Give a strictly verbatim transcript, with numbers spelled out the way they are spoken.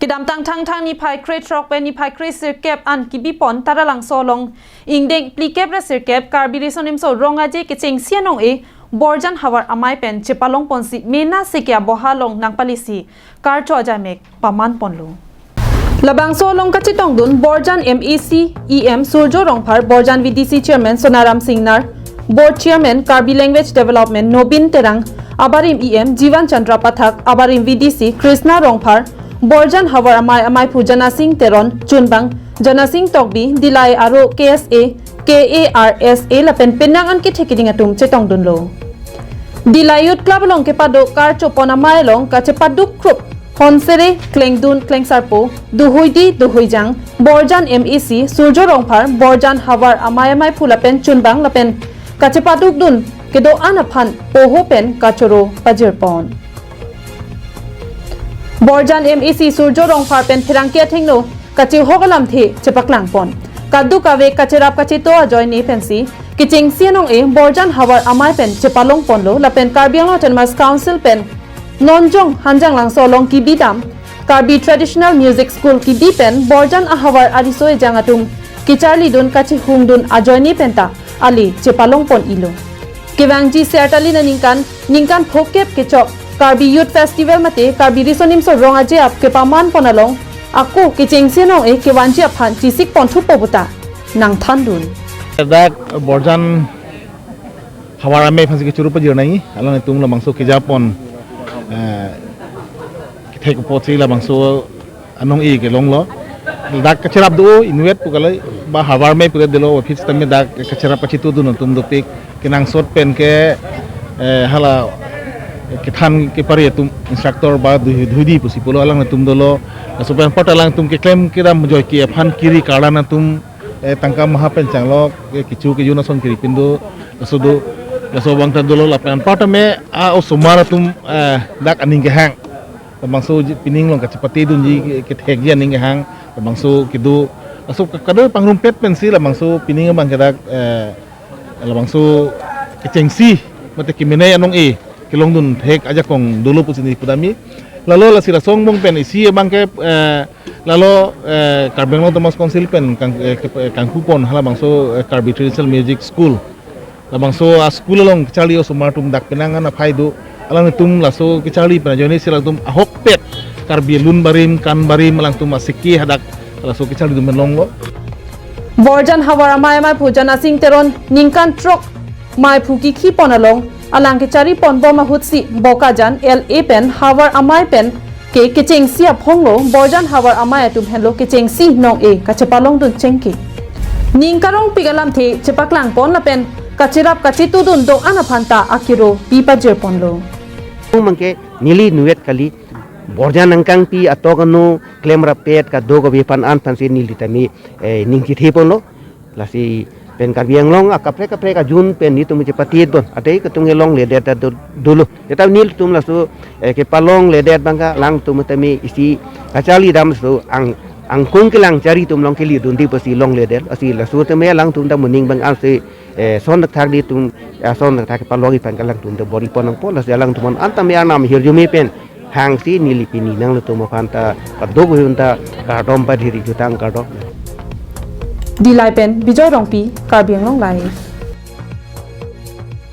Kedamtang Thangthang niphai krethrok pen niphai kresirkep an kibipon Taralangso along ingdeng phlikep ra sirkep Karbi Riso Nimso Rong Aje kechengsi anong-e Borjan Havar Amei pen chepalongponsi mena seke aboha along nangpalisi karcho ajamek pamanponlo. Labangso along kachetongdun Borjan M A C, E M Surjo Rongphar, Borjan V D C Chairman Sonaram Singnar, Board Chairman Karbi Language Development Nobin Terang, abarim E M Jivan Chandra Pathak, abarim V D C Krishna Rongphar, Borjan Havar Amei amaiphu Janasing Teron, chunbang Janasing Tokbi, Dillai aro K S A, K A R S A lapen penang an kethek keding atum chetongdunlo. Dillai Youth Club along kepado karchopon amei along kachepaduk krup Honsere, Klengdun, Klengsarpo, Duhuidi, Duhuijang, Borjan M A C, Surjo Rongphar, Borjan Havar Amei amaiphu lapen chunbang lapen kachepadukdun kedo-an aphan poho pen kachoro pajirpon. Borjan M A C Surjo Rongphar pen pherangke athengno kachehok alamthe chepaklangpon. Kadokave kacherap kacheto ajoine pensi kechengsi anong-e Borjan Havar Amei pen chepalongponlo lapen Karbi Anglong Autonomous Council pen Nonjong Hanjanglangso along kibidam Karbi Traditional Music School kibi pen Borjan ahavar ariso ejang atum kecharlidun kachehungdun ajoine penta ale chepalongpon-ilo. Kevangji Sertalin aningkan, ningkan phokep kechok Karbi Youth Festival mate Karbi Riso Nimso Rong Aje ap kepamanpon along ako kechengsi anong-e kevanji aphan chesikponthupo puta nangthandun. Dak Borjan Havar Amei aphansi kechoro pajir nangji, alanglitum labangso kejapon, eh, kethek apotsi labangso anong-e kelonglo. Dak kacherap do inutvet pu kalai ba Havar Amei pudet dolo office tame dak kacherap kachetodun atum dopik kenangsot pen ke, eh, hala kethan kepari atum instructor ba Duhui, Duhuidi pusi pulo alanglitum dolo. Laso pen apot alangtum keklem kedam joike aphan kiri karlan atum, eh, tangka maha pen changlo, eh, kecho kejun ason kiri pin do, laso do, laso abang ta dolo lapen apot tame a-osomar atum, eh, dak aning kehang. Labangso ji-, pining along kachepatedunji ke-, kethekji aning kehang, labangso kedo, laso ka-, kadokave pangrumpet pensi labangso pining abang ke dak, eh, labangso kechengsi mate kemenei anong-e kelongdun thek ajakong dolo pusi neli pudamji. Lalo lasi laso angbong pen isi abang ke, eh, lalo, eh, Karbi Anglong Autonomous Council pen kang, eh, ke-, eh, kangkupon halabangso, eh, Karbi Traditional Music School. Labangso a-school along kecharli osomar atum dak penang an aphai do. Alangtum laso kecharli pen ajoine si alangtum ahokpet Karbi lun barim, kan barim alangtum asiki hadak laso kecharli atum pen longlo. Borjan Havar Amei amaiphu Janasing Teron ningkan throk maiphu kikhipon along alang kecharipon bom ahutsi Bokajan L A pen Havar Amei pen ke kechengsi aphonglo Borjan Havar Amei atum henlo kechengsi anong-e kachepalongdun chengki. Ning karongpik alamthe chepaklangpon lapen kacherap kachetodun do-an aphanta akiro pipajirponlo. Mangke neli inutvet kali Borjan nangkangpi atok ano klemrap pet kadokave aphan an aphansi neli tame, eh, ning chitheponlo. Lasi pen Karbi Anglong akaprek kaprek ajun pen nelitum chepatedun. Athe ketung kelongledet ta do-, dolo. Teta nelitum laso, eh, kepalongledet abang ke alangtum tame isi kacharlidam laso ang, angkung kelang chari atum along kelidunde pusi longledet. Lasi laso tame alangtum ta moning abang ansi, eh, son thakthak nelitum, eh, son thakthak kepalongji aphan ke alangtum ta bor-ipon nangpo. Lasi alangtum an tame arnam ahirjume pen hangsi neli pini nanglitum aphanta kadokave aphanta kardom padiri jutang kardom. Dillai pen Bijoy Rongpi, Karbi Anglong Live.